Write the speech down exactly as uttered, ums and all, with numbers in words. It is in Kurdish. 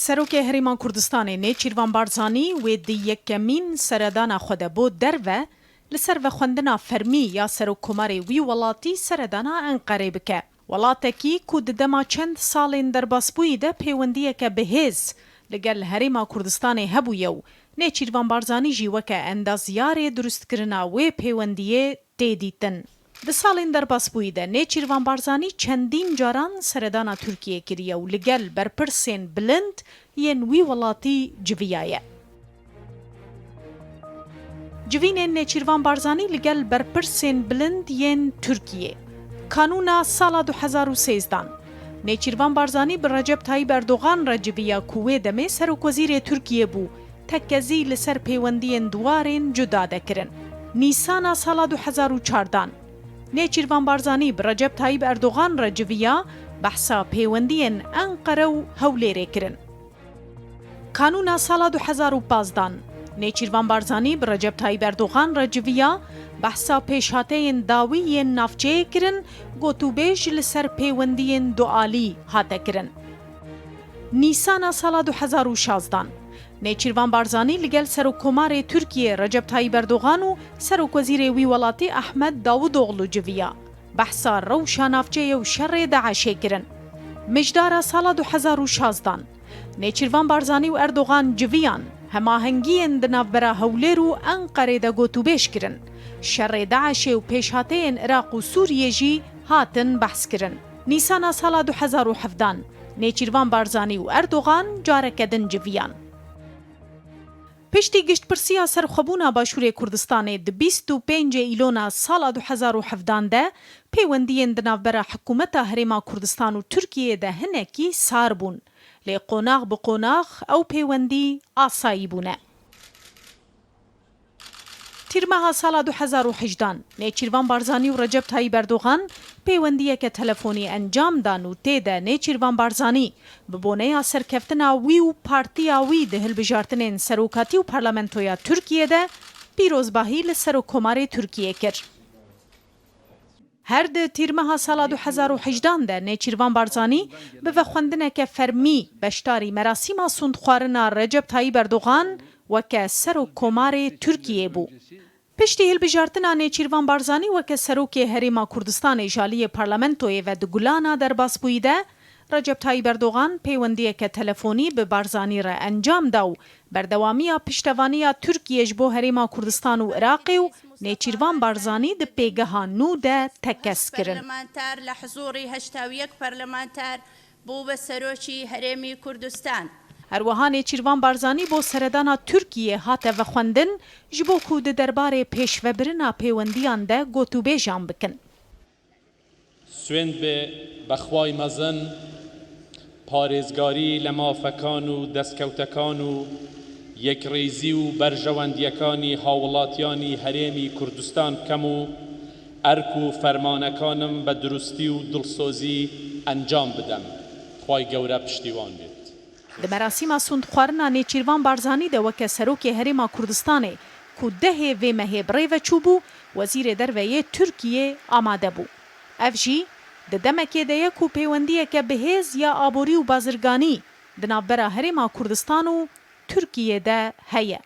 Serokê Herêma Kurdistanê Nêçîrvan Barzanî wê di yekemîn seredana xwe de bo derve li ser vexwendina fermî ya Serokkomarê wî welatî seredana Enqerê bike. Welatekî ku di dema çend salên derbasbûyî de pêwendiyeke bihêz li gel Herêma Kurdistanê hebûye û Nêçîrvan Barzanî jî weke endazyarê durustkirina wê pêwendiyê tê dîtin. Di salên derbasbûyî de Nêçîrvan Barzanî çendîn caran seredana Tirkiyê kiriye û li gel berpirsên bilind yên wî welatî civiyaye. Civînên Nêçîrvan Barzanî li gel berpirsên bilind yên Tirkiyê. Kanûna sala du hezar û sêzdan. Nêçîrvan Barzanî bi Recep Tayyip Erdogan re civiya ku wê demê serokwezîrê Tirkiyê bû, tekezî li ser pêwendiyên di warên cuda de kirin. Nîsana sala du hezar û çardan. Nêçîrvan Barzanî bi Recep Tayyip Erdogan re civiya, behsa pêwendiyên Enqere û Hewlêrê kirin. Kanûna sala du hezar û pazdan. Nêçîrvan Barzanî bi Recep Tayyip Erdogan re civiya, behsa pêşhateyên dawî yên navçeyê kirin, gotûbêj li ser pêwendiyên dualî hate kirin. Nîsana sala du hezar û şazdan. Nêçîrvan Barzanî li gel Serokkomarê Tirkiyê Recep Tayyip Erdogan û Serokwezîrê wî welatî Ahmet Davutoğlu civiya. Behsa rewşa navçeyê û şerê DAIŞê kirin. Mijdara sala du hezar û şazdan. Nêçîrvan Barzanî û Erdogan civiyan, hemahengiyên di navbera Hewlêr û Enqerê de gotûbêj kirin. Şerê DAIŞê û pêşhateyên Iraq û Sûriyê jî hatin behs kirin. Nîsana sala du hezar û hevdan. Nêçîrvan Barzanî û Erdogan careke din civiyan. Piştî giştpirsiya serxwebûna Başûrê Kurdistanê di bîst û pêncê Îlona sala du hezar û hevdan de, pêwendiyên di navbera Hikûmeta Herêma Kurdistan û Tirkiyeyê de hinekî sar bûn. Lê qonax bi qonax ew pêwendî asayî bûne. Tîrmeha sala du hezar û hejdan, Nêçîrvan Barzanî û Recep Tayyip Erdogan pêwendiyeke telefonî encam dan û tê de Nêçîrvan Barzanî bi boneya serkeftina wî û partiya wî di hilbijartinên serokatî û parlamentoya Tirkiyê de pîrozbahî li Serokkomarê Tirkiyê kir. Her di tîrmeha sala du hezar û hejdan de Nêçîrvan Barzanî bi vexwendineke fermî beşdarî merasîma sûndxwarina Recep Tayyip Erdogan weke Serokkomarê Tirkiyê bû. Piştî hilbijartina Nêçîrvan Barzanî weke Serokê Herêma Kurdistanê ji aliyê parlamentoyê ve di gulana derbasbûyî de, Recep Tayyip Erdogan pêwendiyeke telefonî bi Barzanî re encam da û berdewamiya piştevaniya Tirkiyê ji bo Herêma Kurdistan û Iraqê û Nêçîrvan Barzanî di pêgeha nû de tekez kirin. Parlamenter li hizûrî heşta û yek parlamenter bû bû serokî Herêmî Kurdistan. Her wiha Nêçîrvan Barzanî bo seredana Tirkiyê hate vexwendin, ji bo ku di derbarê pêşvebirina pêwendiyan de gotûbêjan bikin. Swênd be Bexway Mezin, parêzgarî li mafekan û destkewtekan û yekrêzî û berjewendiyekaniî hawilatiyanî Herêmî Kurdistan bikem û erk û fermanekanim bi durustî û dilsozî encam bidem. Xway Gewre piştîwan bêt. Di merasîma sûndxwarina Nêçîrvan Barzanî de weke Serokê Herêma Kurdistanê ku dehê vê mehê bi rê ve çûbû, Wezîrê Derve yê Tirkiyê amade bû. Ev jî di demekê de ye ku pêwendiyeke bihêz ya aborî û bazirganî di navbera Herêma Kurdistan û Tirkiyê de heye.